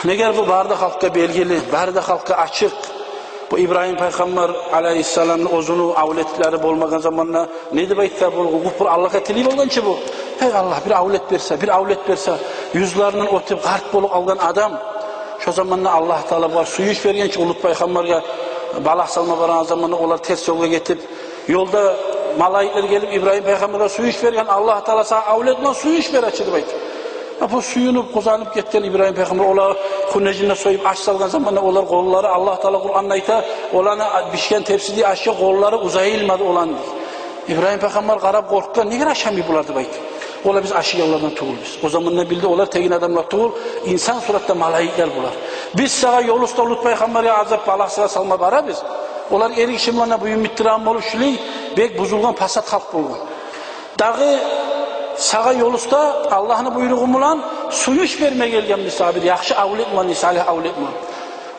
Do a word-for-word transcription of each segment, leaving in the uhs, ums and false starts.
Негер бу бары да халкъгъа белгили, бары да халкъгъа ачыкъ. Бу Ибрагьим пайхаммар алайгьиссаламны оьзюню авлетлери болмагъан заманда не деп айтса, бу гьукпур Аллагьгъа тилей болгъан чы бу. Гьей Аллагь, бир авлет берсе, бир авлет берсе, юзлеринден оьтюп, къарт болуп къалгъан адам. Шо заманда Аллагь Таала бугъар сююнч берген чи, Лут пайхаммаргъа балагь салма барагъан заманда олар терс ёлгъа гетип, ёлда малайиклер гелип Ибрагьим пайхаммаргъа сююнч берген, Аллагь Таала сагъа авлет булан сююнч бере чи деп айтып. А бу сююнюп, къуванып гетген Ибрагьим пайхаммар, олар хунежинде союп аш салгъан заманда олар къоллары, Аллагь Таала Къуранда айта, оланы бишген тепсиде ашгъа къоллары узайылмады оланы дей. Ибрагьим пайхаммар къарап къоркъгъан, негер ашамай булар деп айтып. Олар биз ашайгъанлардан тюгюлбюз. О заманда билди олар тегин адамлар тюгюл, инсан суратда малайиклер булар. Биз сагъа ёл уьстде Лут пайхаммаргъа азап балагь салма барабыз. Олар эргиши булан буюн битдирген болуп, шулай бек бузулгъан пасат халкъ болгъан. Дагъы сагъа ёл уьстде Аллагьны буйругъу булан сююнч берме гелгенбиз сагъа, бир яхшы авлет булан, салигь авлет булан.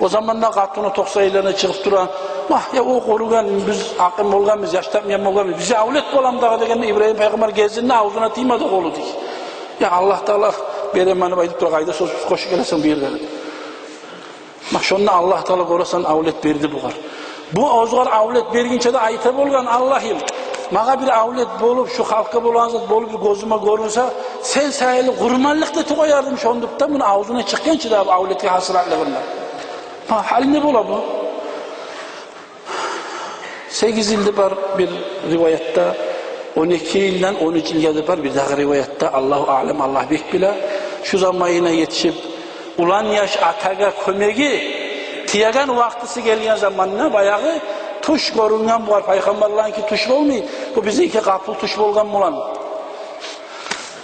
О заманда къатыны токъсайынларына чыгъып тура, вагь, я о къуругъан, биз акъым болгъанбыз, яш тапмайгъан болгъанбыз, бизге авлет боламы дагъы дегенде, Ибрагьим пайхаммар гезинде авзуна тиймеди къолу дей. Я Аллагь Таала беремен деп айтып тура, къайда сёз къошуп гелесен бу ерге? Ма шонда Аллагь Таала, гёресен, авлет берди бугъар. Бу оьзюгъар авлет бергинче де айта болгъан: «Аллагьым, магъа бир авлет болуп, шу халкъгъа болагъан зат болуп, бир гёзюме гёрюнсе, сен саялы къурманлыкъ да этип къояр эдим шондукъ да». Муну авзуна чыкъгъанча да бу авлетге гьасратлыгъында. Ма гьали не бола бу? Сегиз йыл деп бар бир риваятда, он эки йылдан он уьч йылгъа деп бар бир дагъы риваятда, Аллагьу аълам, Аллагь бек биле. Шу заманына етишип, улан яш атагъа кёмеги тиеген вакътиси гелген заманда, баягъы тюш гёрюнген бугъар, пайхаммарларынки тюш болмай, бу бизинки къапул тюш болгъан булан.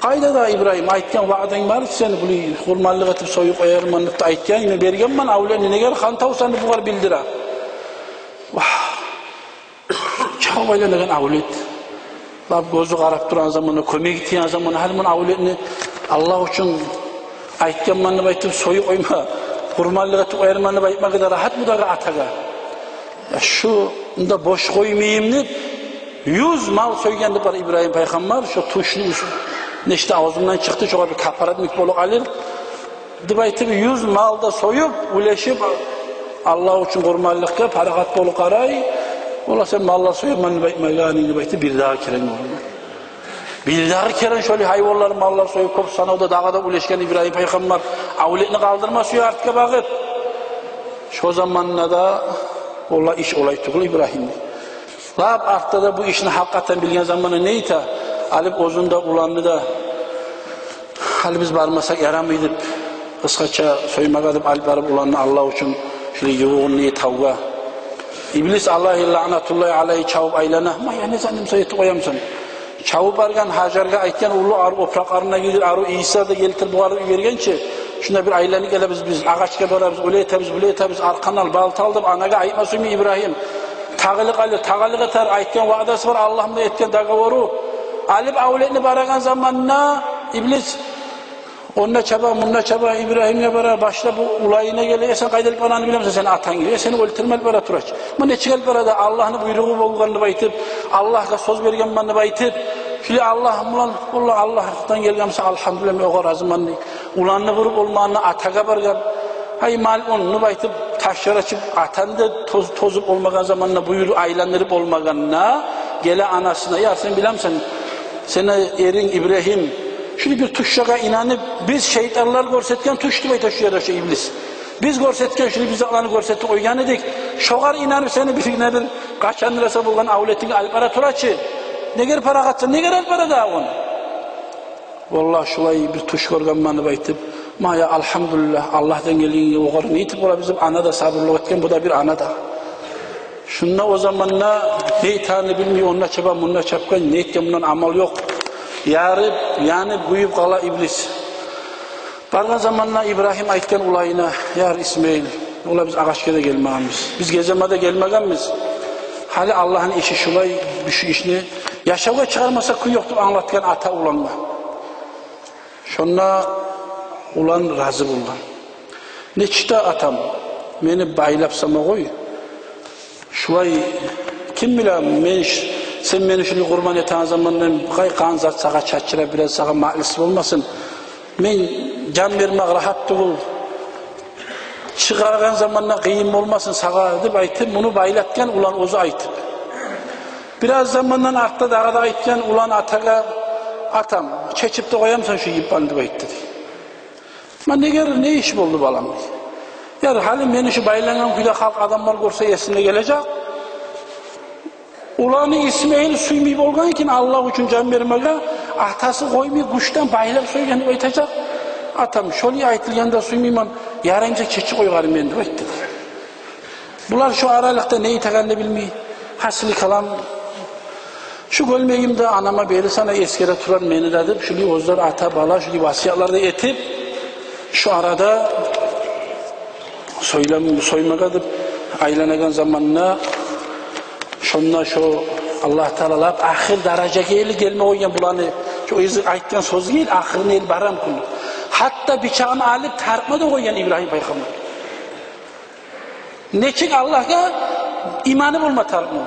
«Къайда да, Ибрагьим, айтгъан ваъданг бар эди сени, булай къурманлыкъ этип союп къоярман деп де айтгъан, мен бергенмен авлетни, негер хантавсан?» – деп бугъар билдире. Вагь, чавуп айланагъан авлет. Лап гёзю къарап турагъан заманда, кёмеги тиеген заманда, гьали муну авлетни Аллагь учун айтгъанман деп айтып союп къойма, къурманлыкъ этип къоярман деп айтма къадар рагьат бу дагъы атагъа. Я шунда бош къоймайым деп, юз мал сойгъан деп бар Ибрагьим пайхаммар, шо тюшню уьстю, нечик де авзундан чыкъды, шогъар бир капарат йимик болуп къалыр деп айтып, юз мал да союп, уьлешип, Аллагь учун къурманлыкъгъа парахат болуп къарай. «Валлагь, сен маллар сояман деп айтмагъан эдинг», – деп айтып, бир дагъы керен болду. Бир дагъы керен шолай гьайванлар, маллар союп, кёп санавда дагъы да уьлешген Ибрагьим пайхаммар, авлетни къалдырма сюе артгъа багъып. Шо заманда да: «Валлагь, иш олай тюгюл, Ибрагьим», – дей. Лап артда да бу ишни гьакъыкъатын билген заманда не эте? Алып оьзюн де, уланны да: «Гьали биз бармасакъ ярамай», – деп, къысгъача соймагъа деп алып барып уланны Аллагь учун шулай ювугъунлай тавгъа. Иблис алайгьи лаънатуллагьи алайгьи чавуп айлана. «Ма я не зандымса этип къоямсан?» Чавуп баргъан, Гьажаргъа айтгъан: «Уллу арив опуракъларына гийдир, арив ийислер де гелтир, бугъар йиберген чи. Шунда бир айланып гелебиз биз, агъачгъа барабыз, олай этебиз, булай этебиз, аркъандан ал, балта ал», – деп анагъа айтма сюймей Ибрагьим. Тагъылыкъ алыр, тагъылыкъ этер, айтгъан ваъдасы бар, Аллагьны булан этген договору. Алып авлетни барагъан заманда Иблис онда чаба, мунда чаба, Ибрагьимге бара, башлап бу уланына геле: «Э, сен къайда алып барагъанны билемисен, сени атанг? Э, сени оьлтюрме алып бара тура чы. Муна нечик алып бара да, Аллагьны буйругъу болгъан деп айтып, Аллагьгъа сёз берген мен деп айтып, шулай Аллагь булан, валлагь, Аллагьдан гелген буса, алгьамдулиллагь, мен огъар разимен», – дей. Уланны буруп, олмагъанда атагъа баргъан. «Гьай, малъун», – деп айтып, ташлар ачып, атаны да тоз-, тозуп, олмагъан заманда буюруп, айландырып, олмагъанда геле анасына: «Я, сен билемисен, сени эринг Ибрагьим шулай бир тюшге инанып, биз шайтанлар гёрсетген тюш, – деп айта шу ерде шу иблис, – биз гёрсетген, шулай биз затланы гёрсетип къойгъан эдик. Шогъар инанып, сени биргине-бир къачан да буса болгъан авлетинг алып бара тура чы. Негер парахатсан, негер алып бара дагъы ону?» «Валлагь, шулай бир тюш гёргенмен», – деп айтып. «Ма я, алгьамдулиллагь, Аллагьдан гелгенге огъар не этип бола биз», – деп ана да сабурлукъ этген, бу да бир ана да. Шунда о заманда не этегенни билмей, онда чаба, мунда чапгъан, не этген, мундан амал ёкъ. Ярып, янып, гюйюп къала иблис. Баргъан заманда Ибрагьим айтгъан уланына: «Яр Исмаил, валлагь, биз агъачгъа да гелмегенбиз, биз геземе де гелмегенбиз. Гьали Аллагьны иши шулай, биз шу ишни яшавгъа чыгъармасакъ кюй ёкъ», – деп англатгъан ата улангъа. Шонда улан рази болгъан. «Нечик де, атам, мени байлап сама къой. Шулай, ким биле, мен ш-, сен мени шулай къурбан этеген заманда къай къан зат сагъа чачырап, бираз сагъа мажлис болмасын. Мен жан бермек рагьат тюгюл. чыгъаргъан заманда къыйын болмасын сагъа деп айтып, муну байлатгъан улан оьзю айтып. Бираз замандан артда дагъы да айтгъан улан атагъа: «Атам, чечип де къоямысан шу йыпны?» — деп айтды дей. «Ма негер, не иш болду, балам?» — дей. «Яр, гьали мени шу байлангъан кюйде халкъ, адамлар гёрсе, эсине гележек. Уланы Исмаил сюймей болгъан экен Аллагь учун жан бермеге, атасы къоймай гючден байлап сойгъан деп айтажакъ. Атам, шолай айтылгъанда сюймеймен, ярайымса чечип къойгъарман мен», — деп айтды дей. Булар шу аралыкъда не этегенни билмей, хасили калам, «Шу гёлмегимни де анама берирсен, эсгере турар мени де», — деп, шулай оьзлер ата-бала шулай васиятлар да этип, шу арада сойлам-, соймагъа деп айланагъан заманда, шонда шо Аллагь Таала лап ахыр даражагъа ерли гелме къойгъан буланы, шо оьзю айтгъан сёзге ерли, ахырына ерли барагъан гюн. Гьатта бичагъын алып тартма да къойгъан Ибрагьим пайхаммар. Нечик Аллагьгъа иманы болма тарыкъ.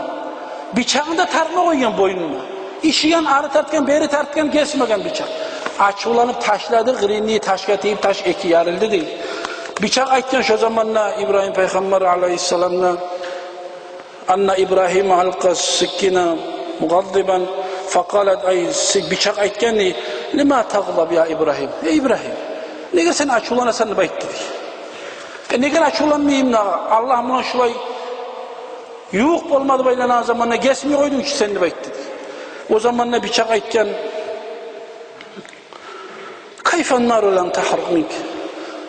Бичагъын да тартма къойгъан бойнуна. Ишиген, ары тартгъан, бери тартгъан, гесмеген бичакъ. Ачувланып ташлады, къырыйны ташгъа тийип, таш эки ярылды дей. Бичакъ айтгъан шо заманда Ибрагьим пайхаммар алайгьиссаламгъа: «Анна Ибрагьим алкъа сиккина мугъаддибан факъалат», ай, си-, бичакъ айтгъан дей: «Лима тагъдаб я Ибрагьим? Эй Ибрагьим, неге сен ачувланасан?» — деп айтды дей. «Э, неге ачувланмайым да, Аллагь булан шулай ювукъ болма деп айланагъан заманда гесмей къойдунг чы сен», — деп айтды дей. О заманда бичакъ айтгъан: «Кайфа ан-нару лам тахрукъ минк?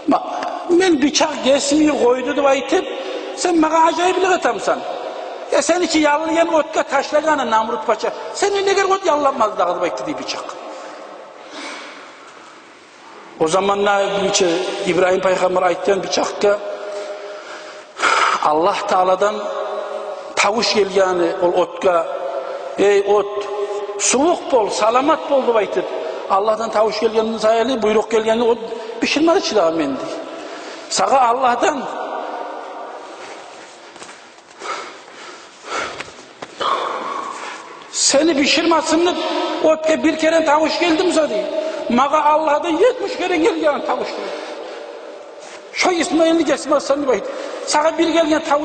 Ма, мени бичакъ гесмей къойду деп айтып, сен магъа ажайыплыкъ этемисен? Э, сени чи яллайгъан отгъа ташлагъаны Намрут пача, сени негер от ялламады дагъы?» — деп айтды дей бичакъ. О заманда биче-, Ибрагьим пайхаммар айтгъан бичакъгъа Аллагь Тааладан тавуш гелгени ол отгъа: «Эй от, сувукъ бол, саламат бол», — деп айтып, Аллагьдан тавуш гелгени саялы, буйрукъ гелгени, от биширмеди чи дагъы мени дей. Сагъа Аллагьдан сени биширмесин деп отгъа бир керен тавуш гелди буса дей, магъа Аллагьдан етмиш керен гелген тавуш дей. Шо Исмаилни гесмесен деп айт. Сагъа бир гелген тавуш